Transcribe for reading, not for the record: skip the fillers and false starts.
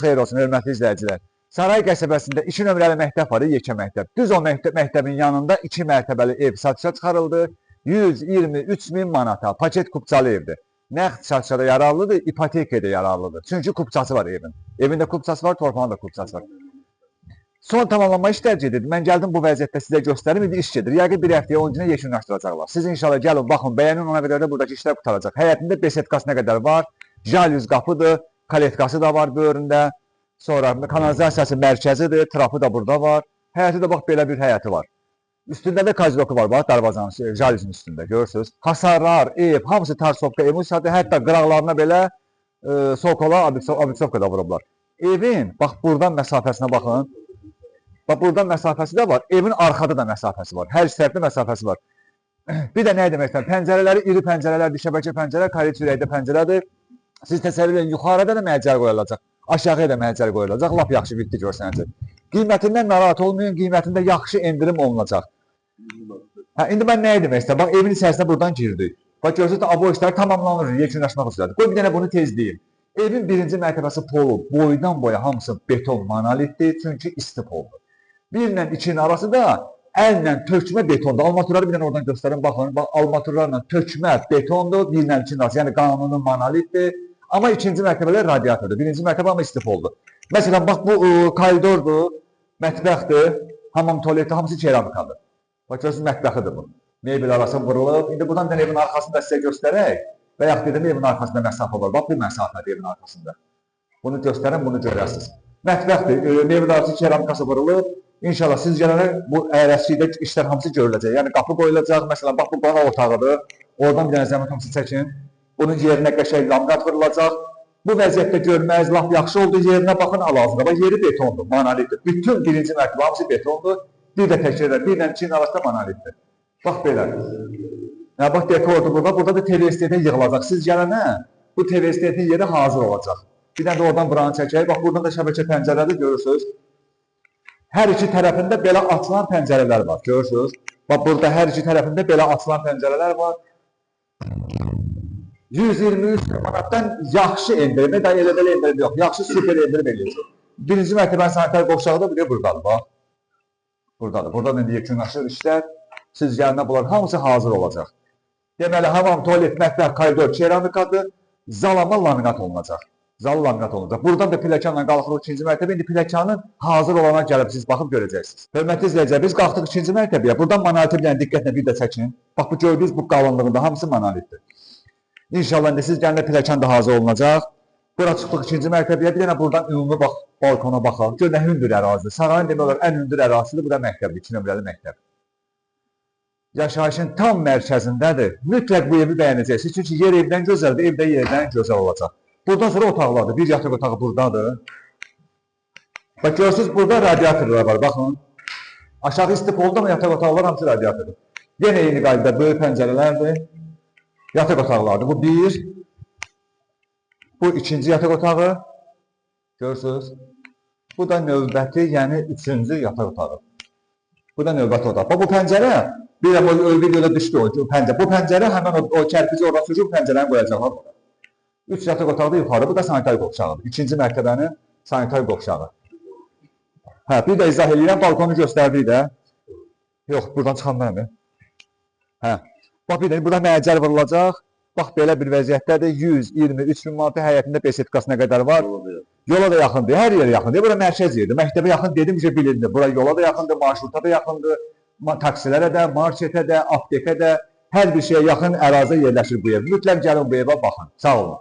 Xeyir olsun, hörmətli izləyicilər. Saray qəsəbəsində 2 nömrəli məktəb var, yekə məktəb. Düz o məktəbin yanında 2 mərtəbəli ev satışa çıxarıldı. 123 min manata paket kupçalı evdir. Nəqd satışa da yararlıdır, ipotekaya da yararlıdır. Çünki kupçası var evin. Evində kupçası var, torpağın da kupçası var. Son tamamlanma işlər gedir. Mən gəldim bu vəziyyətdə sizə göstərim, indi iş gedir. Yəqin bir həftəyə 10 günə yekunlaşdıracaqlar. Siz inşallah gəlin, baxın, bəyənin, ona qədər də buradakı işlər qurtaracaq. Həyətində besetkası nə qədər var? Jalüz qapıdır, kaletkası da var böyründə. Sonra kanalizasiyası mərkəzidir, trapı da burada var. Həyəti də bax belə bir həyəti var. Üstündə də kaziloku var, bax darvazanın, jalüzün üstündə görürsünüz. Hasarlar, ev, hamısı tarsovka, emulsiyadır. Hətta qıraqlarına belə sokola, abitsovka da vurublar. Evin, bax buradan məsafəsinə baxın. Bax buradan məsafəsi də var. Evin arxada da məsafəsi var. Hər iki tərəfdə məsafəsi var. Bir də nə demək istəyirəm? Pəncərələri iri pəncərələrdir, şəbəkə pəncərə, karet ürəkdə pəncərədir. Siz təsəvvür edin, yuxarıda da məhəccər qoyulacaq, aşağıya da məhəccər qoyulacaq. Lap yaxşı bitdi görsənəcək. Qiymətindən narahat olmayın, qiymətində yaxşı endirim olunacaq. Hə, indi mən nə demək istəyirəm? Bax, evin içərisinə buradan girdik. Bax, görürsünüz, abo işləri tamamlanır, yekunlaşmaq üzrədir. Qoy bir dənə bunu tez deyim. Evin birinci mərtəbəsi polu boydan boya hamısı beton monolitdir, çünki isti poldur. 1 ilə 2-nin arası da əllə tökmə betondur. Almaturları bir dənə oradan göstərin, baxın. Bax, almaturlarla tökmə betondur, 1 ilə 2-nin arası, yəni qanuni monolitdir. Amma ikinci mərtəbələr radiatordur. Birinci mərtəbə amma isti poldur. Məsələn, bax bu koridordur, mətbəxdir, hamam tualeti, hamısı keramikadır. Bax, görürsünüz, mətbəxidir bu. Mebel arası vurulub. İndi buradan da evin arxasını da sizə göstərək. Və yaxud dedim, evin arxasında məsafə var. Bax, bu məsafədir evin arxasında. Bunu göstərəm, bunu görəsiniz. Mətbəxdir, mebel arası keramikası vurulub. İnşallah siz gələnə bu ərəskikdə işlər hamısı görüləcək. Yəni qapı qoyulacaq. Məsələn, bax bu qonaq otağıdır. Oradan bir dənə zəhmət hamısı çəkin. Bunun yerinə qəşəng laminat vurulacaq. Bu vəziyyətdə görməyiz lap yaxşı oldu. Yerinə baxın hal-hazırda. Bax, yeri betondur, monolitdir. Bütün birinci mərtəbə hamısı betondur. Bir də təkrar edirəm, 1 ilə 2-nin arasında monolitdir. Bax belə. Hə, bax dekordur burada. Burada da TV steytə yığılacaq. Siz gələnə bu TV steytin yeri hazır olacaq. Bir dənə də oradan buranı çəkək. Bax buradan da şəbəkə pəncərədir, görürsünüz. Hər iki tərəfində belə açılan pəncərələr var, görürsünüz. Bax burada hər iki tərəfində belə açılan pəncərələr var. 123 manatdan yaxşı endirim, daha elə belə endirim yox, yaxşı super endirim eləyəcək. Birinci mərtəbənin sanitar qovşağı da bir də buradadır, bax. Buradadır. Buradan indi yekunlaşır işlər. Siz gələndə bunlar hamısı hazır olacaq. Deməli, hamam, tualet, mətbəx, koridor keramikadır. Zalama laminat olunacaq. Zal laminat olunacaq. Buradan da pilləkənlə qalxırıq ikinci mərtəbə. İndi pilləkənin hazır olana gəlib siz baxıb görəcəksiniz. Hörmətli izləyicilər, biz qalxdıq ikinci mərtəbəyə. Buradan monoliti bir dənə diqqətlə bir də çəkin. Bax, bu gördüyünüz bu qalınlığında hamısı monolitdir. İnşallah indi siz gələndə pilləkən də hazır olunacaq. Bura çıxdıq ikinci mərtəbəyə. Bir dənə buradan ümumi bax, balkona baxaq. Gör nə hündür ərazidir. Sarayın demək olar ən hündür ərazisidir. Bu da məktəbdir, 2 nömrəli məktəb. Yaşayışın tam mərkəzindədir. Mütləq bu evi bəyənəcəksiniz. Çünki yer evdən gözəldir, ev də yerdən gözəl olacaq. Buradan sonra otaqlardır. Bir yataq otağı buradadır. Bax, görürsünüz, burada radiatorlar var. Baxın. Aşağı isti polda amma yataq otaqları hamısı radiatordur. Yenə eyni qaydada böyük pəncərələrdir. Yataq otaqlardır. Bu bir. Bu ikinci yataq otağı. Görürsünüz. Bu da növbəti, yəni üçüncü yataq otağı. Bu da növbəti otaq. Bax, bu pəncərə, bir də o videoda düşdü o pəncərə. Bu pəncərə həmən o kərpici oradan sürücü bu pəncərəni qoyacaqlar bura. 3 yataq otağı da yuxarı. Bu da sanitar qovşağıdır. İkinci mərtəbənin sanitar qovşağı. Hə, bir də izah eləyirəm. Balkonu göstərdik də. Yox, buradan çıxan mənəm. Hə. Bax, bir də burada məhəccər vurulacaq. Bax, belə bir vəziyyətdədir. 123 min manatı həyətində besetkasına qədər var. Yola da yaxındır, hər yerə yaxındır. Bura mərkəz yerdir. Məktəbə yaxın dedim ki, bilindi. Bura yola da yaxındır, marşruta da yaxındır, taksilərə də, marketə də, aptekə də, hər bir şeyə yaxın ərazidə yerləşir bu ev. Mütləq gəlin bu evə baxın. Sağ olun.